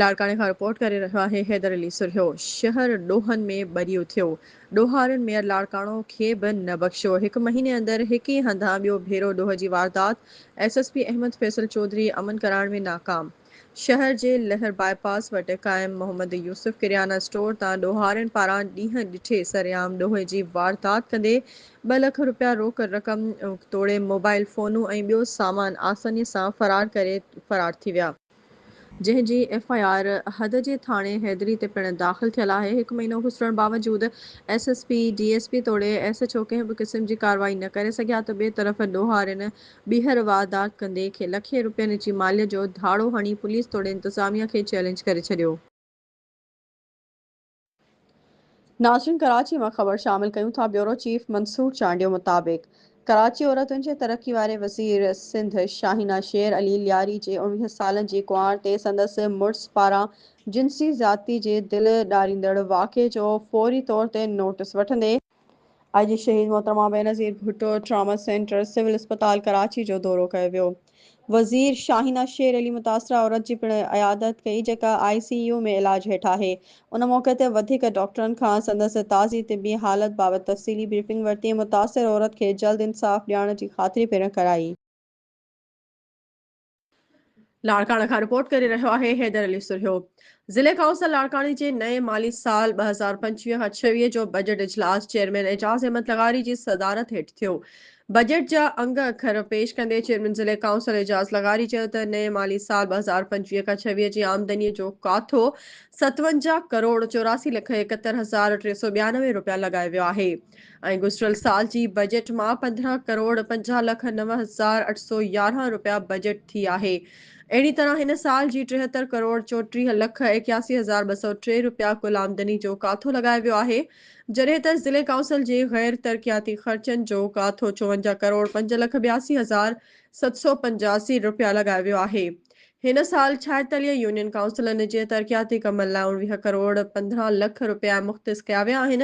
لاڙڪاڻي کان رپورٽ ڪري رهيو آهي حيدر علي سرهيو شهر ڏوهن ۾ ٻري اٿيو، ڏوهارين ميئر لاڙڪاڻو کي به نه بخشيو، هڪ مهيني اندر هڪ ئي هنڌان ٻيو ڀيرو ڏوهه جي واردات، S S P Ahmed Faisal Chaudhry امن ڪرائڻ ۾ ناڪام، شهر جي لهر باء پاس وٽ قائم محمد يوسف ڪريانا اسٽور تان ڏوهارين پاران ڏينهن ڏٺي سرعام ڏوهه جي واردات ڪندي ٻه لک رپيا روڪ رقم توڙي موبائل فونون ۽ ٻيو سامان آساني سان فرار ڪري فرار ٿي ويا. جنهن جي ايف I R حد جي ٿاڻي حيدري تي پڻ داخل ٿيل آهي، هڪ مهينو گذرڻ باوجود S S P, D S P توڙي ايس ايڇ او ڪنهن به قسم جي ڪارروائي نه ڪري سگهيا ته ٻئي طرف ڏوهارين ٻيهر واردات ڪندي کي لکين رپين جي ماليت جو ڌاڙو هڻي پوليس توڙي انتظاميا کي چئلينج ڪري ڇڏيو. ناظرين ڪراچي مان خبر شامل ڪيون ٿا بيورو چيف منصور چانڊيو مطابق ڪراچي عورتن جي ترقي واري وزير سنڌ شاهينه شير علي لياري جي 19 سالن جي ڪنوار تي سندس مڙس پاران جنسي زيادتي جي دل ڏاريندڙ واقعي جو فوري طور تي نوٽس وٺندي اڄ شهيد محترمه Benazir Bhutto trauma centre civil اسپتال ڪراچي جو دورو ڪيو ويو. وزير شاهينه شير علي متاثره عورت جي پڻ عيادت ڪئي جيڪا آء سي يو ۾ علاج هيٺ آهي. ان موقعي تي وڌيڪ ڊاڪٽرن کان سندس تازي طبي حالت بابت تفصيلي بريفنگ ورتي ۽ متاثر عورت کي جلد انصاف ڏيارڻ جي خاطري پڻ ڪرائي. لاڙڪاڻي کان رپورٽ ڪري رهيو آهي حيدر علي سرهيو. ضلعي ڪائونسل لاڙڪاڻي جي نئين مالي سال 2025 کان 26 جو بجيٽ اجلاس چيئرمين اعجاز احمد لغاري جي صدارت هيٺ ٿيو. بجيٽ جا انگ اکر پيش ڪندي چيئرمين ضلعي ڪائونسل اعجاز لغاري چيو ته نئين مالي سال 2025 کان 26 جي آمدني جو ڪاٿو 57 ڪروڙ 84 لک 71 هزار 392 رپيا لڳايو ويو آهي. ۽ گذريل سال جي بجيٽ مان 15 ڪروڙ 50 لک 9811 رپيا بجيٽ ٿي آهي. اهڙي طرح هن سال جي 73 ڪروڙ 34 لک 81 هزار 203 رپيا ڪل آمدني جو ڪاٿو لڳايو ويو آهي. جڏهن ته ضلعي ڪائونسل جي غير ترقياتي خرچن جو ڪاٿو 54 ڪروڙ 5 لک 82 هزار 785 رپيا لڳايو ويو آهي. هن سال 46 يونين ڪائونسلن جي ترقياتي ڪمن لاء 19 ڪروڙ 15 لک رپيا مختص ڪيا ويا آهن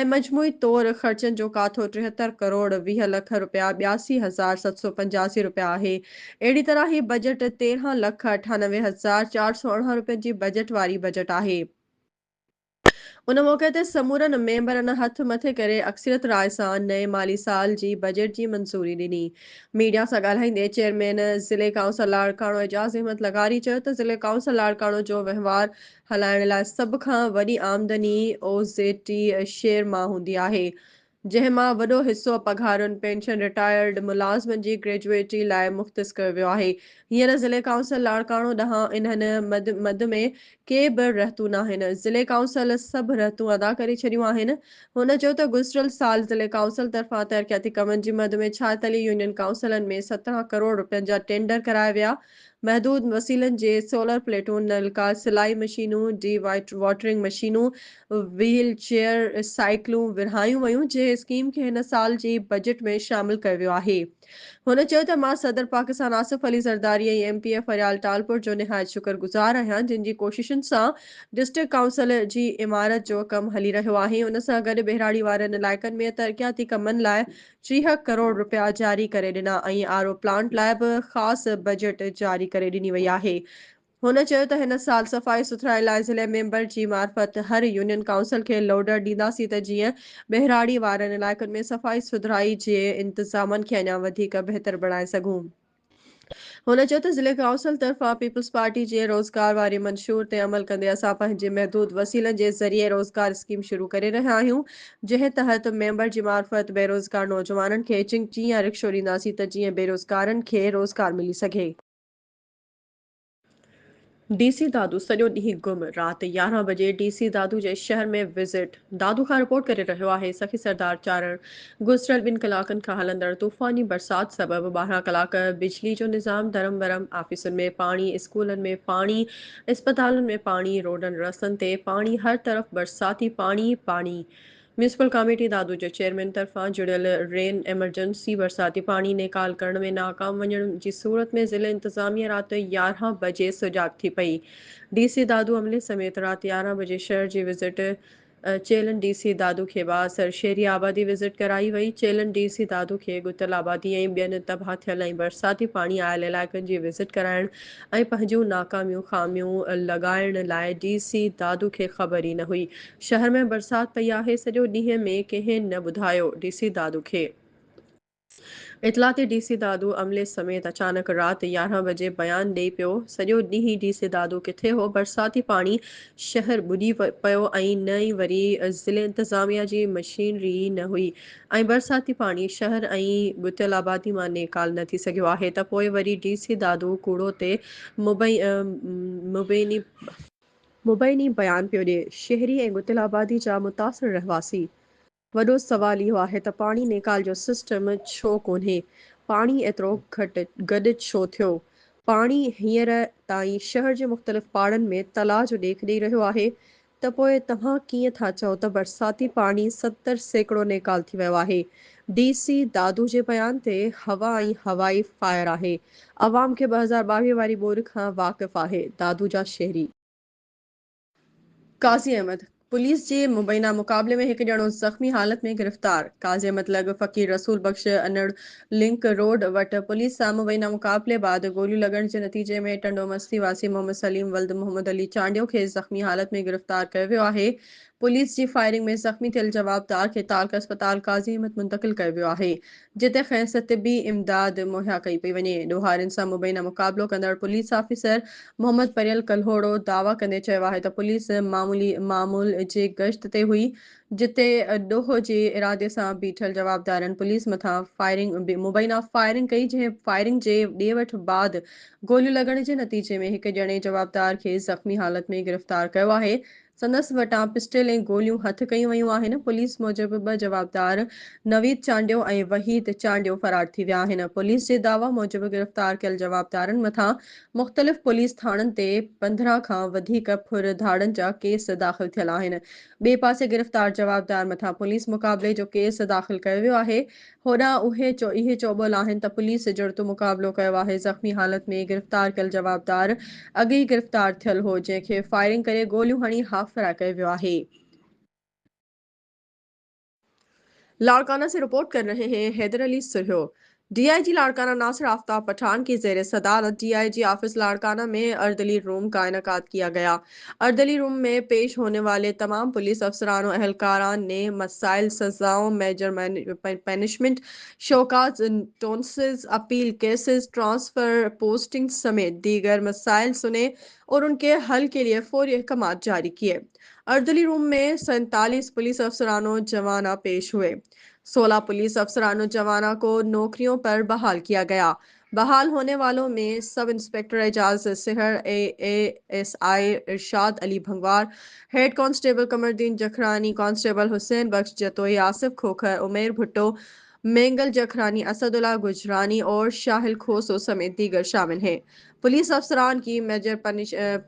۽ مجموعي طور خرچن جو ڪاٿو 73 ڪروڙ 20 لک رپيا 82 هزار 785 رپيا آهي. اهڙي طرح هي بجيٽ 13 لک 98 هزار 418 رپين جي بجيٽ واري بجيٽ آهي. ان موقعي تي سمورن ميمبرن هٿ مٿي ڪري اڪثريت راء سان نئين مالي سال جي بجيٽ جي منظوري ڏني. ميڊيا سان ڳالهائيندي چيئرمين ضلعي ڪائونسل لاڙڪاڻو اعجاز احمد لغاري چيو ته ضلعي ڪائونسل لاڙڪاڻو جو وهنوار هلائڻ لاء سڀ کان وڏي آمدني او زي ٽي شيئر مان هوندي آهي جنهن مان وڏو حصو پگهارن، پينشن، رٽائرڊ ملازمن جي گريجوئٽي لاء مختص ڪيو ويو آهي. هينئر ضلعي ڪائونسل لاڙڪاڻو ڏانهن انهن مد مد ۾ ڪي به رهتون ناهن. ضلعي ڪائونسل سڀ رهتون ادا ڪري ڇڏيون آهن. هن چيو ته گذريل سال ضلعي ڪائونسل طرفان ترقياتي ڪمن جي مد ۾ 46 يونين ڪائونسلن ۾ 17 ڪروڙ رپين جا ٽينڊر ڪرايا ويا محدود وسيلن جي سولر پليٽون، نلڪا، سلائي مشينون، ڊي واٽرنگ مشينون، وهيل چيئر، سائيڪلون ورهايون ويون، جنهن اسڪيم کي هن سال جي بجيٽ ۾ شامل ڪيو ويو آهي. هن چيو ته مان صدر Pakistan Asif Ali Zardari ۽ M P A Faryal Talpur جو نهايت شڪر گذار آهيان جن جي ڪوششن سان ڊسٽرڪٽ ڪائونسل جي عمارت جو ڪم هلي رهيو آهي ان سان گڏ ٻهراڙي وارن علائقن ۾ ترقياتي ڪمن لاء 30 ڪروڙ رپيا جاري ڪري ڏنا ۽ آر او پلانٽ لاء به خاص بجيٽ جاري ڪري ڏني وئي آهي. هن چيو ته هن سال صفائي سٿرائي لاء ضلعي ميمبر جي معرفت هر يونين ڪائونسل کي لوڊر ڏينداسين ته جيئن ٻهراڙي وارن علائقن ۾ صفائي سٿرائي جي انتظامن کي اڃا وڌيڪ بهتر بڻائي سگهون. هن چيو ته ضلعي ڪائونسل طرفان پيپلز پارٽي جي روزگار واري منشور تي عمل ڪندي اسان پنهنجي محدود وسيلن جي ذريعي روزگار اسڪيم شروع ڪري رهيا آهيون جنهن تحت ميمبر جي معرفت بيروزگار نوجوانن کي چنگچي يا رڪشو ڏينداسين ته جيئن بيروزگارن کي روزگار ملي سگهي. ڊي سي دادو سڄو ڏينهن گم، رات 11 بجي ڊي سي دادو جي شهر ۾ وزٽ، دادو کان رپورٽ ڪري رهيو آهي سخي سردار چارڻ، گذريل ٻن ڪلاڪن کان هلندڙ طوفاني برسات سبب 12 ڪلاڪ بجلي جو نظام درهم برهم، آفيسن ۾ پاڻي، اسڪولن ۾ پاڻي، اسپتالن ۾ پاڻي، روڊن رستن تي پاڻي، هر طرف برساتي پاڻي ئي پاڻي، ميونسپل ڪاميٽي دادو جي چيئرمين طرفان جڙيل رين ايمرجنسي برساتي پاڻي نيڪال ڪرڻ ۾ ناڪام وڃڻ جي صورت ۾ ضلعي انتظاميه رات 11 بجي سجاڳ ٿي پئي. ڊي سي دادو عملي سميت رات 11 بجي شهر جي وزٽ چيلن ڊي سي دادو کي بااثر شهري آبادي وزٽ ڪرائي وئي، چيلن ڊي سي دادو کي ڳتيل آبادي ۽ ٻين تباهه ٿيل ۽ برساتي پاڻي آيل علائقن جي وزٽ ڪرائڻ ۽ پنهنجون ناڪاميون خاميون لڳائڻ لاء ڊي سي دادو کي خبر ئي نه هئي شهر ۾ برسات پئي آهي سڄو ڏينهن ۾ ڪنهن نه ٻڌايو ڊي سي دادو کي. اطلاع تي ڊي سي دادو عملي سميت اچانڪ رات 11 بجي بيان ڏئي پيو، سڄو ڏينهن ڊي سي دادو ڪٿي هو، برساتي پاڻي شهر ٻڏي پيو ۽ نه ئي وري ضلعي انتظاميا جي مشينري ئي نه هئي ۽ برساتي پاڻي شهر ۽ ڳتيل آبادي مان نيڪال نه ٿي سگهيو آهي ته پوء وري ڊي سي دادو ڪوڙو تي مبيني بيان پيو ڏئي، شهري ۽ ڳتيل آبادي جا متاثر رهواسي. وڏو سوال اهو آهي ته پاڻي نيڪال جو سسٽم ڇو ڪونهي؟ پاڻي ايترو گهٽ گڏ ڇو ٿيو؟ پاڻي هينئر تائين شهر جي مختلف پاڙن ۾ تلاء جو ڏيک ڏئي رهيو آهي ته پوء توهان ڪيئن ٿا چئو ته برساتي پاڻي 70% نيڪال ٿي ويو آهي؟ ڊي سي دادو جي بيان تي هوا ۽ هوائي فائر آهي. عوام کي 2022 واري ٻوڏ کان واقف آهي. دادو جا شهري. قاضي احمد، پوليس جي مبينا مقابلي ۾ هڪ ڄڻو زخمي حالت ۾ گرفتار، قاضي احمد لڳ فقير رسول بخش انڙ لنڪ روڊ وٽ پوليس سان مبينا مقابلي بعد گوليون لڳڻ جي نتيجي ۾ ٽنڊو مستي واسي محمد سليم ولد محمد علي چانڊيو کي زخمي حالت ۾ گرفتار ڪيو ويو آهي، پوليس جي فائرنگ ۾ زخمي ٿيل جوابدار کي تعلقه اسپتال قاضي احمد منتقل ڪيو ويو آهي، جتي کيس طبي امداد مهيا ڪئي پئي وڃي. ڏوهارين سان مبينا مقابلو ڪندڙ پوليس آفيسر محمد پريل ڪلهوڙو دعويٰ ڪندي چيو آهي ته پوليس معمولي معمول جي گشت تي هئي، جتي ڏوهه جي ارادي سان بيٺل جوابدارن پوليس مٿان فائرنگ مبينا فائرنگ ڪئي، جنهن فائرنگ جي ڏي وٺ بعد گوليون لڳڻ جي نتيجي ۾ هڪ ڄڻي جوابدار کي زخمي حالت ۾ گرفتار ڪيو آهي. سندس وٽان پسٽل ۽ گوليون هٿ ڪيون ويون آهن، پوليس موجب ٻه جوابدار نويد چانڊيو ۽ وحيد چانڊيو فرار ٿي ويا آهن، پوليس جي دعويٰ موجب گرفتار ڪيل جوابدارن مٿان مختلف پوليس ٿاڻن تي 15 کان وڌيڪ ڦر ڌاڙن جا ڪيس داخل ٿيل آهن، ٻئي پاسي گرفتار جوابدار مٿان پوليس مقابلي جو ڪيس داخل ڪيو ويو آهي، هوڏانهن اهي اهي چوٻول آهن ته پوليس جڙتو مقابلو ڪيو آهي، زخمي حالت ۾ گرفتار ڪيل جوابدار اڳ ئي گرفتار ٿيل هو، جنهن کي فائرنگ ڪري گوليون هڻي هاف فراء ڪيو ويو آهي. لاڙڪانا سي رپورٽ ڪر رهي هين حيدر علي سرهيو. ڊي I جي لاڙڪانا ناصر آفتاب پٺاڻ ڪي زير صدارت D I G office Larkana ۾ اردلي room ڪا انعقاد ڪيا گيا. اردلي روم ۾ پيش هوني والي تمام پوليس افسران و اهلڪاران ني مسائل سزائون major punishment show cause notices appeal cases transfer posting سميت ديگر مسائل سني اور ان ڪي حل ڪي ليي فوري احڪامات جاري ڪيي. اردلي روم ۾ 47 پوليس افسران و جوانا پيش هئي. 16 پوليس افسران و جوانا ڪو نوڪريون پر بحال ڪيا گيا. بحال هوني Walloon ۾ sub inspector Ejaz Sehar, A S I Irshad Ali Bhangwar, head constable Qamaruddin Jakhrani, constable Hussain Bakhsh Jatoi, Asif Khokhar, Umair Bhutto, Mengal Jakhrani, Asad Ullah Gujrani اور شاهل کوسو سميت ديگر شامل هين. پوليس افسران ڪي ميجر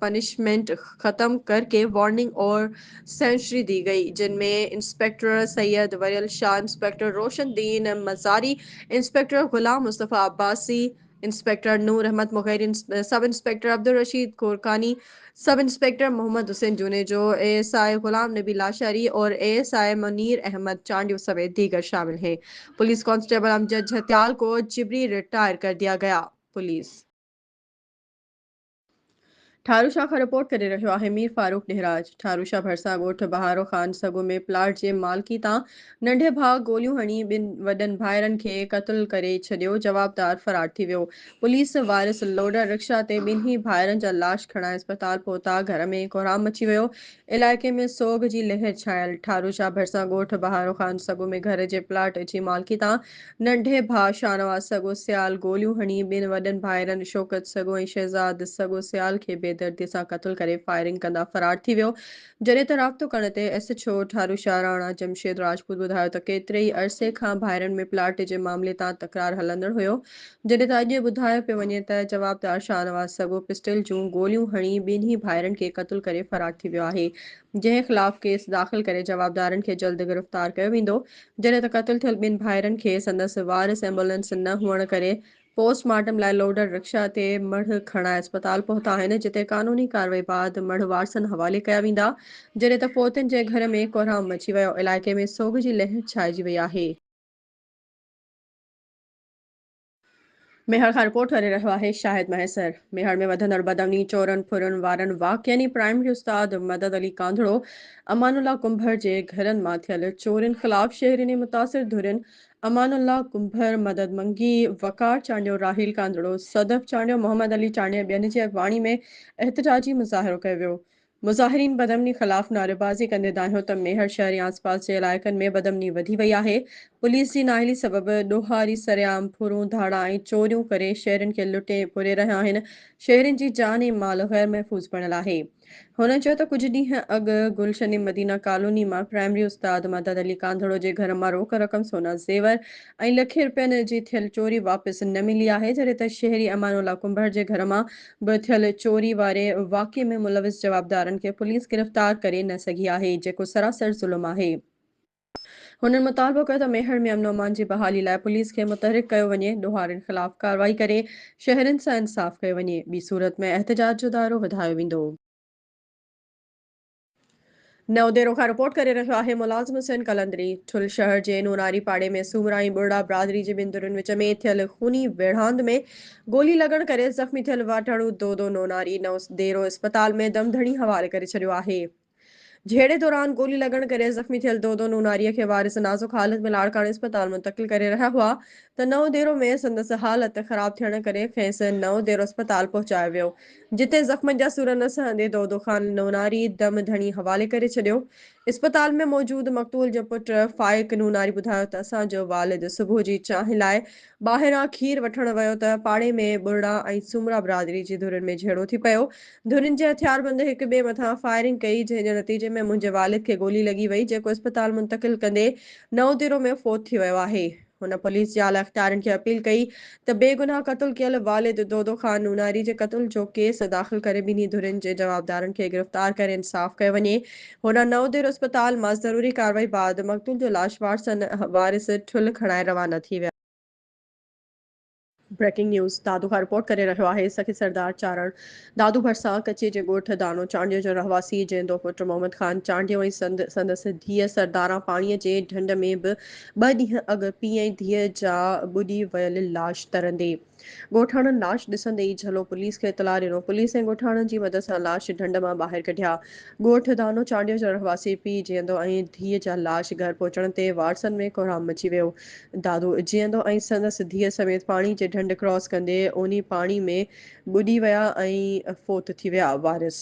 پنشمينٽ ختم ڪر ڪي warning اور سينشري the گئي جن ۾ inspector Syed Wariyal Shah, inspector Roshan Din Mazari, inspector Ghulam Mustafa Abbasi, inspector Noor Ahmed Mugheri, sub inspector Abdul Rasheed Korkani, sub inspector Muhammad Hussain Junejo, A S I Ghulam Nabi Lashari اور A S I Munir Ahmed Chandio سميت ديگر شامل هين. Police constable Amjad Jhatial ڪو جبري retire ڪر ديا گيا. Police. Tharushah کان report ڪري رهيو آهي مير فاروق ڏهراج ٺاروشاه ڀرسان ڳوٺ بهارو خان سڳو ۾ پلاٽ جي مالڪي تان ننڍي ڀاء گوليون هڻي ٻن وڏن ڀائرن کي قتل ڪري ڇڏيو جوابدار فرار ٿي ويو پوليس وارث لوڊر رڪشا تي ٻنهي ڀائرن جا لاش کڻائي اسپتال پهتا گهر ۾ ڪهرام مچي ويو علائقي ۾ سوڳ جي لهر ڇانيل ٺاروشاه ڀرسان ڳوٺ بهارو خان سڳو ۾ گهر جي پلاٽ جي مالڪي تان ننڍي ڀاء شاهنواز سڳو سيال گوليون هڻي ٻن وڏن ڀائرن شوڪت سڳو ۽ شهزاد سڳو سيال کي بيدردي سان قتل ڪري فائرنگ ڪندا فرار ٿي ويو جڏهن ته رابطو ڪرڻ تي S H O Tharushah Rana Jamshed Rajput ٻڌايو ته ڪيتري ئي عرصي کان ڀائرن ۾ پلاٽ جي معاملي تان تڪرار هلندڙ هيو جڏهن ته اڄ ٻڌايو پيو وڃي ته جوابدار شاهنواز سڳو پسٽل جون گوليون هڻي ٻنهي ڀائرن کي قتل ڪري فرار ٿي ويو آهي جنهن خلاف ڪيس داخل ڪري جوابدارن کي جلد گرفتار ڪيو ويندو جڏهن ته قتل ٿيل ٻن ڀائرن کي سندس وارث ايمبولينس نه هئڻ ڪري پوسٽ مارٽم لاء لوڊر رڪشا تي مڙهه کڻائي اسپتال پهتا آهن، جتي قانوني ڪارروائي بعد مڙهه وارثن حوالي ڪيا ويندا، جڏهن ته فوتين جي گهر ۾ ڪهرام مچي ويو، علائقي ۾ سوڳ جي لهر ڇائجي وئي آهي. ميهڙ کان رپورٽ ڪري رهيو آهي شاهد مهيسر. ميهڙ ۾ وڌندڙ بدامني، چورن ڦرن وارن واقعن ۽ پرائمري استاد مدد علي ڪانڌڙو، امان الله ڪنڀر جي گهرن مان ٿيل چورين خلاف شهرين ۽ متاثر ڌرين امان الله ڪنڀر، مدد منگي، وقار چانڊيو، راحيل ڪانڌڙو، صدف چانڊيو، محمد علي چانڊيو ۽ ٻين جي اڳواڻي ۾ احتجاجي مظاهرو ڪيو ويو. مظاهرين بدامني خلاف نعريبازي ڪندي دانهيو ته ميهڙ شهر ۽ آسپاس جي علائقن ۾ بدامني وڌي وئي آهي، پوليس جي نااهلي سبب ڏوهاري سرعام ڦرون، ڌاڙا ۽ چوريون ڪري شهرين کي لٽي ۽ ڦري رهيا آهن، شهرين جي جان ۽ مال غير محفوظ بڻيل آهي. هن چيو ته ڪجهه ڏينهن اڳ گلشن مدينه ڪالوني مان پرائمري استاد مدد علي ڪانڌڙو جي گهر مان روڪ رقم سونا زيور ۽ لکين رپين جي ٿيل چوري واپس نه ملي آهي، جڏهن ته شهري امان الله ڪنڀر جي گهر مان به ٿيل چوري واري واقعي ۾ ملوث جوابدارن کي پوليس گرفتار ڪري نه سگهي آهي، جيڪو سراسر ظلم آهي. هنن مطالبو ڪيو ته ميهڙ ۾ امن و امان جي بحالي لاء پوليس کي متحرڪ ڪيو وڃي، ڏوهارين خلاف ڪارروائي ڪري شهرين سان انصاف ڪيو وڃي، ٻي صورت ۾ احتجاج جو دائرو وڌايو ويندو. نئون ديرو کان رپورٽ ڪري رهيو آهي ملازم حسين قلندري، ٺل شهر جي نوناري پاڙي ۾ سومرا ۽ ٻرڙا برادري جي ٻن ڌرين وچ ۾ ٿيل خوني ويڙهاند ۾ گولي لڳڻ ڪري زخمي ٿيل واٽهڙو دودو نوناري نئون ديرو اسپتال ۾ دم ڌڻي حوالي ڪري ڇڏيو آهي. جهيڙي دوران گولي لڳڻ ڪري زخمي ٿيل دودو نوناري کي وارث نازڪ حالت ۾ لاڙڪاڻي اسپتال منتقل ڪري رهيا هئا ته نئون ديرو ۾ سندس حالت خراب ٿيڻ ڪري کيس نئون ديرو اسپتال پهچايو ويو جتي زخمن جا سور نه سهندي دودو خان نوناري دم ڌڻي حوالي ڪري ڇڏيو. اسپتال ۾ موجود مقتول جو پٽ فائق نوناري ٻڌايو ته اسان جو والد صبح جي چانهه لاء ٻاهران کير وٺڻ ويو ته پاڙي ۾ ٻرڙا ۽ سومرا برادري جي ڌرين ۾ جهيڙو ٿي پيو. ڌرين جي هٿياربند هڪ ٻئي مٿان فائرنگ ڪئي جنهن جي نتيجي ۾ منهنجي والد کي گولي لڳي وئي جيڪو اسپتال منتقل ڪندي نئون ديرو ۾ فوت ٿي ويو آهي. هن پوليس جي اعليٰ اختيارين کي اپيل ڪئي ته بيگناهه قتل ڪيل والد دودو خان نوناري جي قتل جو ڪيس داخل ڪري ٻنهي ڌرين جي جوابدارن کي گرفتار ڪري انصاف ڪيو وڃي. هوڏانهن نئون ديرو اسپتال مان ضروري ڪارروائي بعد مقتول جو لاش وارثن وارث ٺلهه کڻائي روانا ٿي ويا. بريڪنگ نيوز دادو کان رپورٽ ڪري رهيو آهي سخي سردار چارڻ دادو ڀرسان ڪچي جي ڳوٺ دانو چانڊيو جو رهواسي جيندو پٽ محمد خان چانڊيو ۽ سندس ڌيء سرداران پاڻي جي ڍنڍ ۾ به ٻه ڏينهن اڳ پيء ۽ ڌيء جا ٻڏي ويل لاش ترندي ڳوٺاڻن لاش ڏسندي ئي جهلو پوليس کي اطلاع ڏنو پوليس ۽ ڳوٺاڻن جي مدد سان لاش ڍنڍ مان ٻاهر ڪڍيا ڳوٺ دانو چانڊيو جو رهواسي پيء جيئندو ۽ ڌيء جا لاش گهر پهچڻ تي وارثن ۾ ڪهرام مچي ويو دادو جيئندو ۽ سندس ڌيء سميت پاڻي جي ڍنڍ ڪراس ڪندي اونهي پاڻي ۾ ٻڏي ويا ۽ فوت ٿي ويا. وارث.